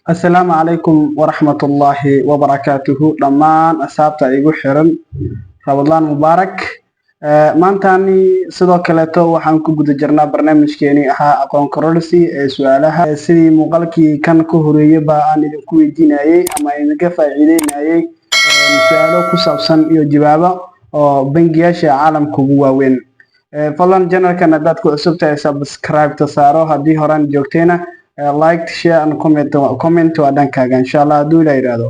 Asalaamu calaykum waraxmatullaahi wabarakaatuhu. Dhammaan asxaabta igu xiran, Ramadaan mubaarak. Maantani sidoo kaleeto waxaan ku guda jirnaa barnaamijkeenii ahaa aqoon kororsi ee su-aalaha. Sidii muuqaalkii kan ka horeeyaba aan idinku weydiinayey ama idinka faa'iideynayey su-aalo ku saabsan iyo jawaabo oo bangiyaasha caalamka ugu waaweyn. Fadlan channelkan haddaad ku cusub tahay, subscribe ta saaro. Haddii horaan joogtayna, like, share and comment. Comment waa dhankaaga, insha Allah, hadduu Ilaah yidhaahdo.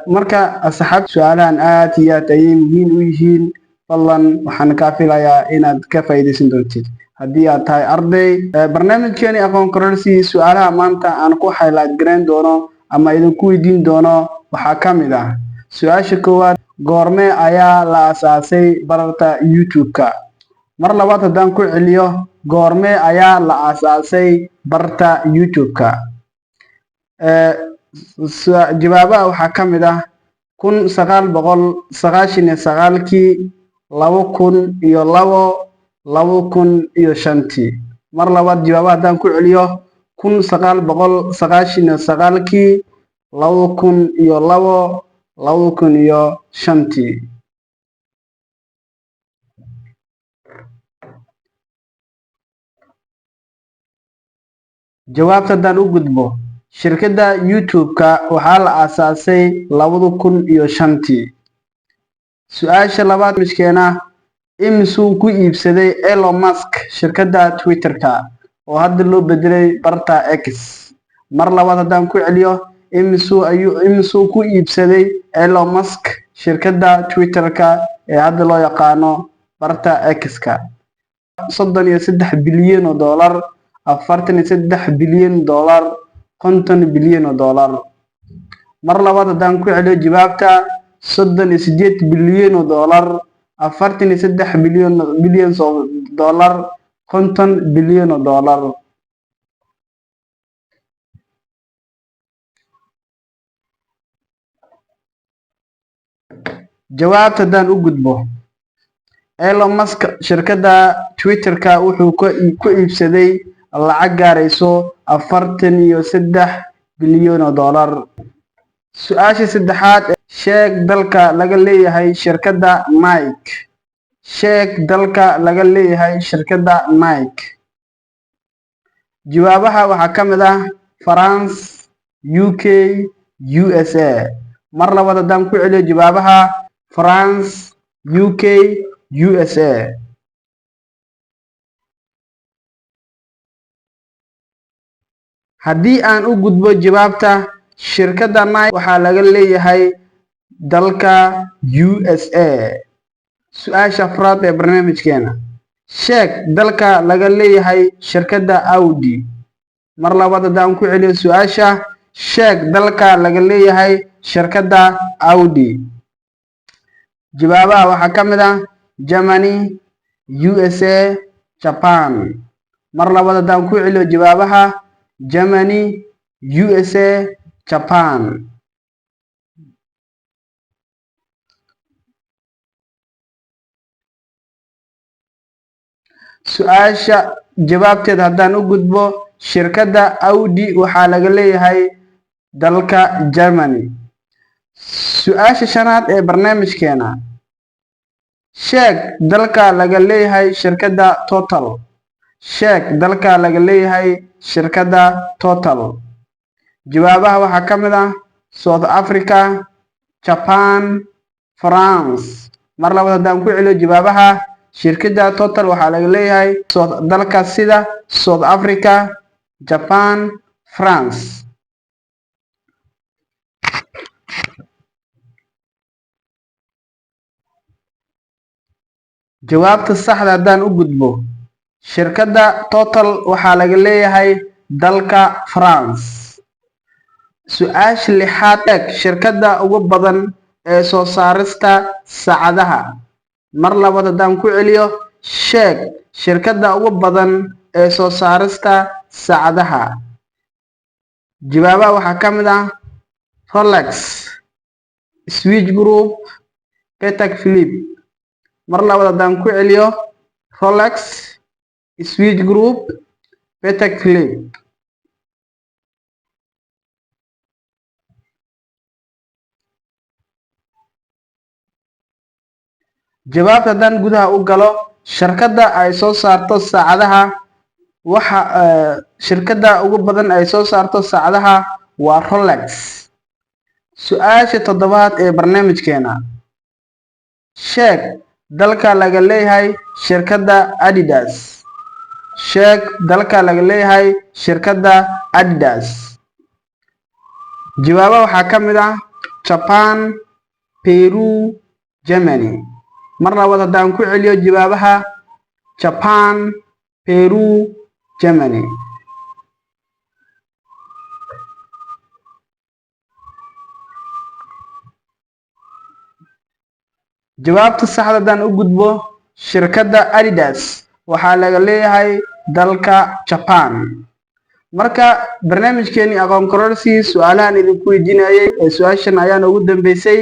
Marka asxaab, su-aalahan aad iyo aad ayay muhiim u yihiin. Fadlan waxaan kaa filayaa inaad ka faa'iidaysan doontid haddii aad tahay arday. Barnaamijkeeni aqoon kororsi, su-aalaha maanta aan ku highlight garayn doono ama idinku weydiin doono waxaa ka mid ah su-aasha koowaad: goorme ayaa la asaasay bararta YouTube-ka? Mar labaad haddaan ku celiyo, goorme ayaa la aasaasay barta YouTube-ka? Jawaabaha waxaa ka mid ah 1999-kii, 2002, 2005-tii. Mar labaad jawaabaha haddaan ku celiyo: 1999-kii, 2002, 2005-tii. Jawaabta haddaan u gudbo, shirkadda YouTube-ka waxaa la aasaasay 2005-tii. Su-aasha labaad mijkeena: imisuu ku iibsaday Elon Musk shirkadda Twitter-ka oo hadda loo bedelay barta X? Mar labaad haddaan ku celiyo, imisuu ku iibsaday Elon Musk shirkadda Twitter-ka ee hadda loo yaqaano barta X-ka? 33 bilyan oo dollar, 43 bilyan dollar, 50 bilyan oo dollar. Mar labaad haddaan ku celiyo jawaabta: 38 bilyan oo dollar, 43 billions of dollar, 50 bilyan oo dollar. Jawaabta haddaan u gudbo, Elon Musk shirkadda Twitter-ka wuxuu ku iibsaday lacag gaarayso 43 bilyan oo dollar. Su-aasha saddexaad: sheeg dalka laga leeyahay shirkadda Nike. Sheeg dalka laga leeyahay shirkadda Nike. Jawaabaha waxaa ka mid ah France, UK, USA. Mar labaad haddaan ku celiyo jawaabaha: France, UK, USA. Haddii aan u gudbo jawaabta, shirkadda Nike waxaa laga leeyahay dalka USA. Su-aasha afraad ee barnaamijkeena: sheeg dalka laga leeyahay shirkadda Audi. Mar labaad haddaan ku celiyo su-aasha: sheeg dalka laga leeyahay shirkadda Audi. Jawaabaha waxaa ka mid ah Germany, USA, Japan. Mar labaad haddaan ku celiyo jawaabaha: Germany, USA, Japan. Su-aasha jawaabteed haddaan u gudbo, shirkadda Audi waxaa laga leeyahay dalka Germany. Su-aasha shanaad ee barnaamijkeena: sheeg dalka laga leeyahay shirkadda Total. Sheeg dalka laga leeyahay shirkadda Total. Jawaabaha waxaa ka mid ah South Africa, Japan, France. Mar labaad haddaan ku celiyo jawaabaha, shirkadda Total waxaa laga leeyahay dalka sida South Africa, Japan, France. Jawaabta saxda haddaan u gudbo, shirkadda Total waxaa laga leeyahay dalka France. Su-aasha lixaad: eeg shirkadda ugu badan ee soo saarista saacadaha. Mar labaad haddaan ku celiyo, sheeg shirkadda ugu badan ee soo saarista saacadaha. Jawaabaha waxaa ka mid ah Rolex, Swatch Group, Patek Philippe. Mar labaad haddaan ku celiyo: Rolex, Swatch Group, Patek Philippe. Jawaabta haddaan gudaha u galo, shirkadda ay soo saarto saacadaha, waxa shirkadda ugu badan ay soo saarto saacadaha waa Rolex. Su-aasha toddobaad ee barnaamijkeena: sheeg dalka laga leeyahay shirkadda Adidas. Sheeg dalka laga leeyahay shirkadda Adidas. Jawaaba waxaa ka mid ah Japan, Peru, Germany. Mar labaad haddaan ku celiyo jawaabaha: Japan, Peru, Germany. Jawaabta saxda haddaan u gudbo, shirkadda Adidas waxaa laga leeyahay dalka Japan. Marka barnaamijkeeni aqoon kororsi, su-aalahan idinku weydiinayay ee su-aashan ayaan ugu dambeysay.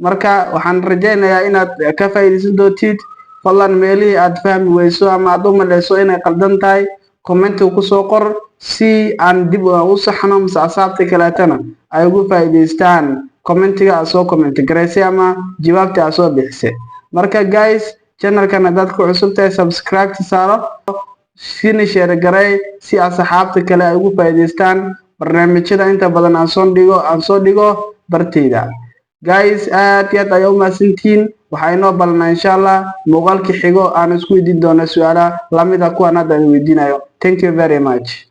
Marka waxaan rajaynayaa inaad ka faa'iidaysan doontid. Fadlan, meelihii aad fahmi weyso ama aad u maleyso inay qaldan tahay, commentiga kusoo qor si aan dib u saxno, mise asxaabta kaleetana ay ugu faa'iidaystaan commentiga aad soo comment garaysay ama jawaabta aad soo bixisay. Marka guys, channelkan haddaad ku cusub tahay, subscribe saaro, sina share garay si asxaabta kale ay ugu faa'iidaystaan barnaamijyada inta badan aan soo dhigo bartayda. Guys, aad iyo aad ayaa u mahadsantihiin. Waxaa inoo balnaa, insha Allah, muuqaalkii xigo aan isku weydiin doono su-aalaha lamida kuwan hadda aan weydiinayo. Thank you very much.